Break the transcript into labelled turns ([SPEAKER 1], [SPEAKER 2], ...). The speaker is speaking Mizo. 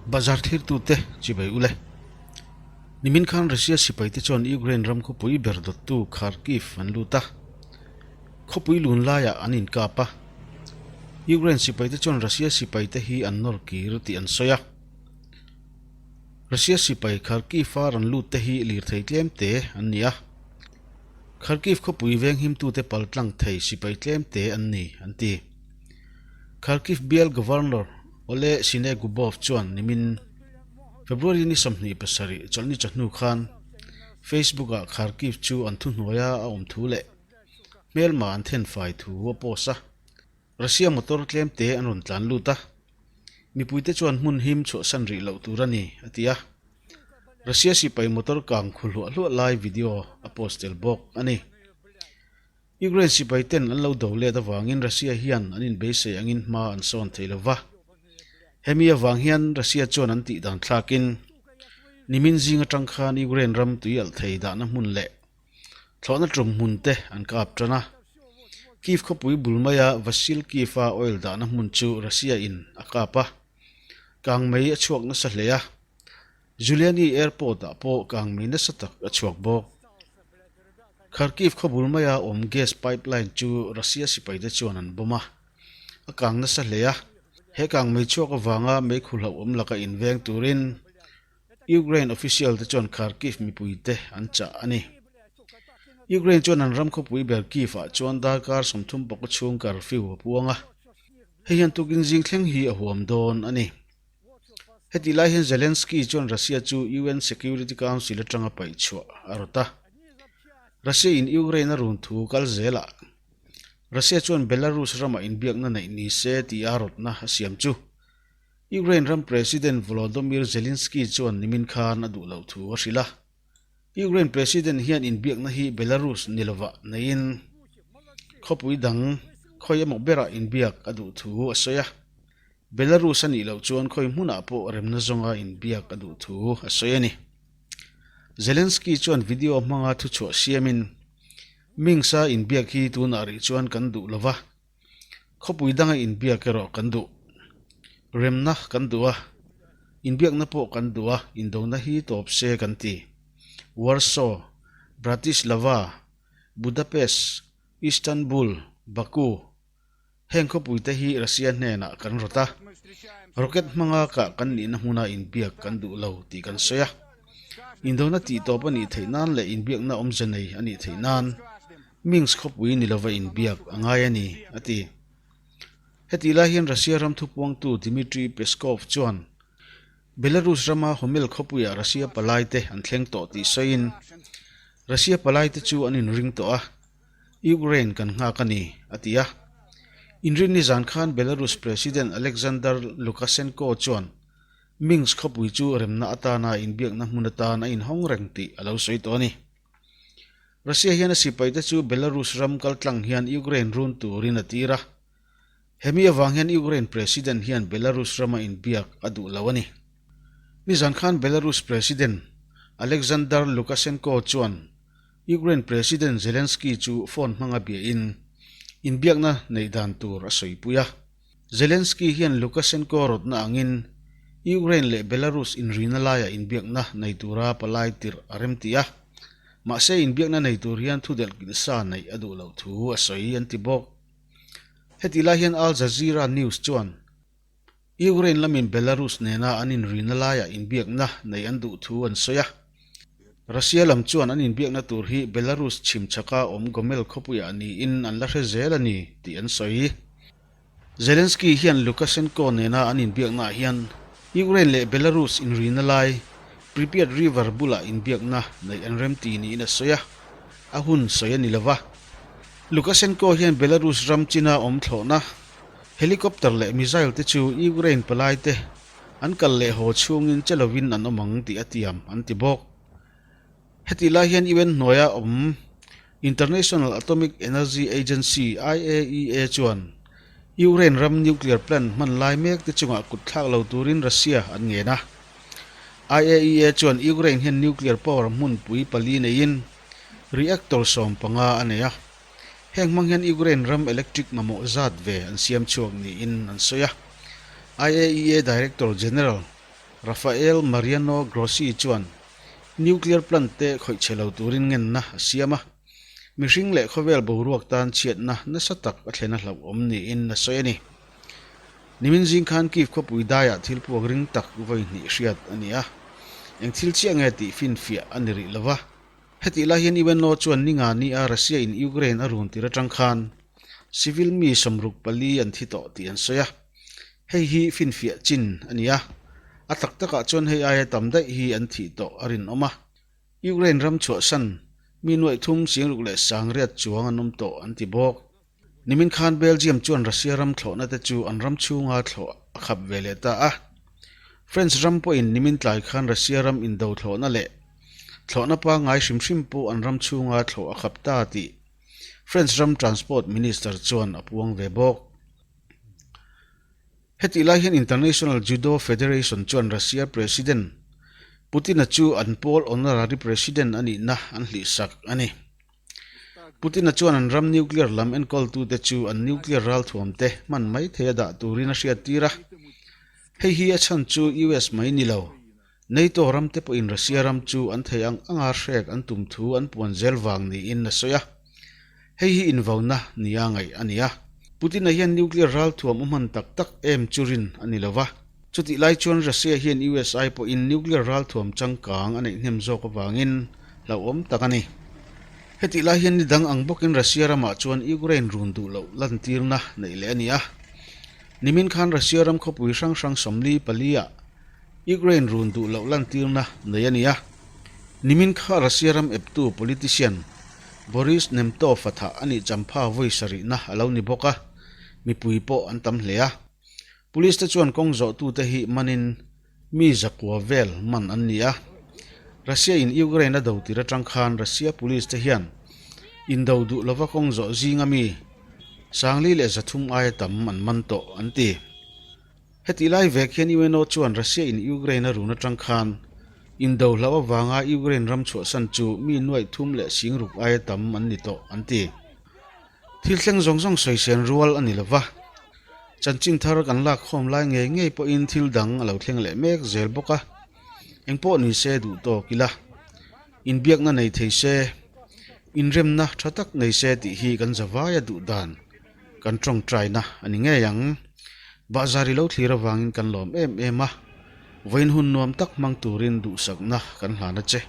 [SPEAKER 1] Bazar thlirtute chibai ule. Nimin khan Russia sipaite chuan Ukraine ram khawpui ber dawttu Kharkiv an lut a, khawpui lun laiah an inkap a. Ukraine sipaite chuan Russia sipaite hi an nawr kir tih an sawi a. Russia sipai Kharkiv-a rawn lut te hi lirthei tlem te an ni a. Kharkiv khawpui venghimtute paltlang thei sipai tlem te an ni, an ti. Kharkiv bial Governor Oleh Sinegubov chuan nimin February ni 27 chawlhni chawhnu khan Facebook-ah Kharkiv chu an thuhnuaia a awm thu leh hmelma an thenfai thu a post a. Russia motor tlem te an rawn tlan lut a, mipuite chuan hmun him chhuahsan rih loh tur a ni, a ti a. Russia sipai motor kang khu hluah hluah lai video a post tel bawk a ni. Ukraine sipai ten an lo do let avangin Russia hian an inbeisei angin hma an sawn thei lo va. Hemi avang hian Russia chuan an tih dan thlakin nimin zing atang khan Ukraine ram tui alh thei dahna hmun leh Thlawhna tum hmun te an kap tan a. Kyiv khawpui bul maia Vasylkiv-a oil dahna hmun chu Russia in a kap a. Kangmei a chhuak nasa hle a. Zhuliany airport ah pawh kangmei nasa tak a chhuak bawk. Kharkiv khawbul maia awm gas pipeline chu Russia sipaite chuan an bomb a. A kang nasa hle a. He kangmei chhuak avanga meikhu hlauhawm laka inveng turin Ukraine official te chuan Kharkiv mipuite an chah a ni. Ukraine chuan an ram khawpui ber Kyiv ah chuan darkar 30 pawka chhung curfew a puang a, hei hian tukin zing thleng hi a huam dawn a ni. Hetih lai hian Zelensky chuan Russia chu UN Security Council atanga paih chhuah a rawt a. Russia in Ukraine a run thu kal zelah Russia chuan Belarus ramah inbiakna neih ni se tih a rawtna a siam chu Ukraine ram President Volodymyr Zelensky chuan nimin khan a duh loh thu a hrilh a. Ukraine President hian inbiakna hi Belarus ni lovah neiin khawpui dang khawi emaw berah inbiak a duh thu a sawi a. Belarus a nih loh chuan khawi hmunah pawh remna zawnga inbiak a duh thu a sawi a ni. Zelensky chuan video hmanga thuchhuah siamin, Minsk-a inbiak hi tunah rih chuan kan duh lova, Khawpui danga inbiak erawh kan duh. Remna kan duh a, inbiakna pawh kan duh a, indona hi tawp se kan ti. Warsaw, Bratislava, Budapest, Istanbul, Baku, heng khawpui te hi Russia hnenah kan rawt a, rocket hmanga kah kan nihna hmuna inbiak kan duh lo tih kan sawi a. Indona tih tawp a nih theih nan leh inbiakna awmze nei a nih theih nan Minsk khawpui ni lova inbiak a ngai a ni, a ti. Hetih lai hian Russia ram thupuangtu Dmitry Peskov chuan Belarus rama Homel khawpuiah Russia palaite an thleng tawh tih sawiin, Russia palaite chu an inring tawh a, Ukraine kan nghak a ni, a ti a. Inrinni zan khan Belarus President Alexander Lukashenko chuan Minsk khawpui chu remna atana inbiakna hmun atan a inhawng reng tih a lo sawi tawh a ni. Russia hian a sipaite chu Belarus ram kaltlang hian Ukraine run turin a tir a. Hemi avang hian Ukraine President hian Belarus rama inbiak a duh lo a ni. Nizan khan Belarus President Alexander Lukashenko chuan Ukraine President Zelensky chu phone hmanga biahin inbiakna neih dan tur a sawipui a. Zelensky hian Lukashenko rawtna angin Ukraine leh Belarus inrina laiah inbiakna nei tura palai tirh a remti a, mahse inbiakna nei tur hian thudelh kilh sa neih a duh loh thu a sawi an ti bawk. Hetih lai hian Al Jazeera News chuan Ukraine lamin Belarus nena an inrina laiah inbiakna neih an duh thu an sawi a, Russia lam chuan an inbiakna tur hi Belarus chhim chhaka awm Gomel khawpuiah niin an la hre zel a ni tih an sawi. Zelensky hian Lukashenko nena an inbiaknaah hian Ukraine leh Belarus inrina lai Pripyat River bulah inbiakna neih an remti niin a sawi a, a hun sawi a ni lova. Lukashenko hian Belarus ram china awm thlawhna helicopter leh missile te chu Ukraine palaite An kal leh haw chhungin che lovin an awm ang tih a tiam an ti bawk. Hetih lai hian UN hnuaia awm International Atomic Energy Agency, IAEA, chuan Ukraine ram nuclear plant hman lai mek te chungah kut thlak lo turin Russia an ngen a. IAEA chuan Ukraine hian nuclear power hmunpui pali neiin reactor 15 a nei a. Heng hmang hian Ukraine ram electric mamawh zat ve an siam chhuak niin an sawi a. IAEA Director General. Rafael Mariano Grossi chuan nuclear plant te khawih chhe lo turin ngenna a siam a, mihring leh khawvel boruak tan chhiatna nasa tak a thlen a hlauhawm niin a sawi a ni. Nimin zing khan Kyiv khawpui daiah thil puak ring tak vawi hnih hriat a ni a, eng thil chiah nge tih finfiah a ni rih lo va. Hetih lai hian UNO chuan ninga nia Russia in Ukraine a run tir atang khan civil mi 64 an thi tawh tih an sawi a, hei hi finfiah chin a ni a, a tak takah chuan hei aia tam daih hi an thih tawh a rinawm a. Ukraine ram chhuahsan mi nuaih thum singruk leh sangriat chuang an awm tawh an ti bawk. Nimin khan Belgium chuan Russia ram thlawhna te chu an ram chhunga thlawh a khap ve leh ta a. French ram pawhin nimin tlai khan Russia ram indo thlawhna leh thlawhna pangngai hrim hrim pawh an ram chhunga thlawh a khap ta tih French ram Transport Minister chuan a puang ve bawk. Hetih lai hian International Judo Federation chuan Russia President Putin-a chu an pawl honorary president a nihna an hlihsak a ni. Putin-a chuan an ram nuclear lam enkawltute chu an nuclear ralthuamte hman mai theia dah turin a hriattir a. Hei hi a chhan chu US mai ni lo, NATO ramte pawhin Russia ram chu an thei ang anga hrek an tum thu an puan zel vang niin a sawi a. Hei hi invauna nia ngaih a ni a. Putin-a hian nuclear ralthuam a hman tak tak em chu rin a ni lo va. Chutih lai chuan Russia hian USA pawhin nuclear ralthuam changkang a neih hnem zawk avangin hlauhawm tak a ni. Hetih lai hian ni dang ang bawkin Russia ramah chuan Ukraine run duh loh lantirna neih leh a ni a. Nimin khan Russia ram khawpui hrang hrang 44 ah Ukraine run duh loh lantirna nei a ni a. Nimin kha Russia ram eptu politician Boris Nemtsov-a thah a nih champha vawi sarihna a lo ni bawk a, mipui pawh an tam hle a. Police te chuan kawng zawhtute hi manin mi zakua vel man an ni a. Russia in Ukraine a do tir atang khan Russia police te hian indo duh lova kawng zawh zinga mi 4000 aia tam an man tawh an ti. Hetih lai vek hian UNO chuan Russia in Ukraine a run atang khan indo hlauh avanga Ukraine ram chhuahsan chu mi nuaih thum leh singruk aia tam an ni tawh an ti. Thil thleng zawng zawng sawisên rual a ni lo va, chanchin thar kan lak khawm lai ngei ngei pawhin thil dang a lo thleng leh mek zel bawk a, eng pawh ni se duh tawk ila, inbiakna nei thei se, inremna tha tak nei se tih hi kan zavaia duh dan kan tawngtaina a ni ngei ang. Bahzar i lo thlir avangin kan lawm em em a, vawiin hun nuam tak hmang turin duhsakna kan hlan a che.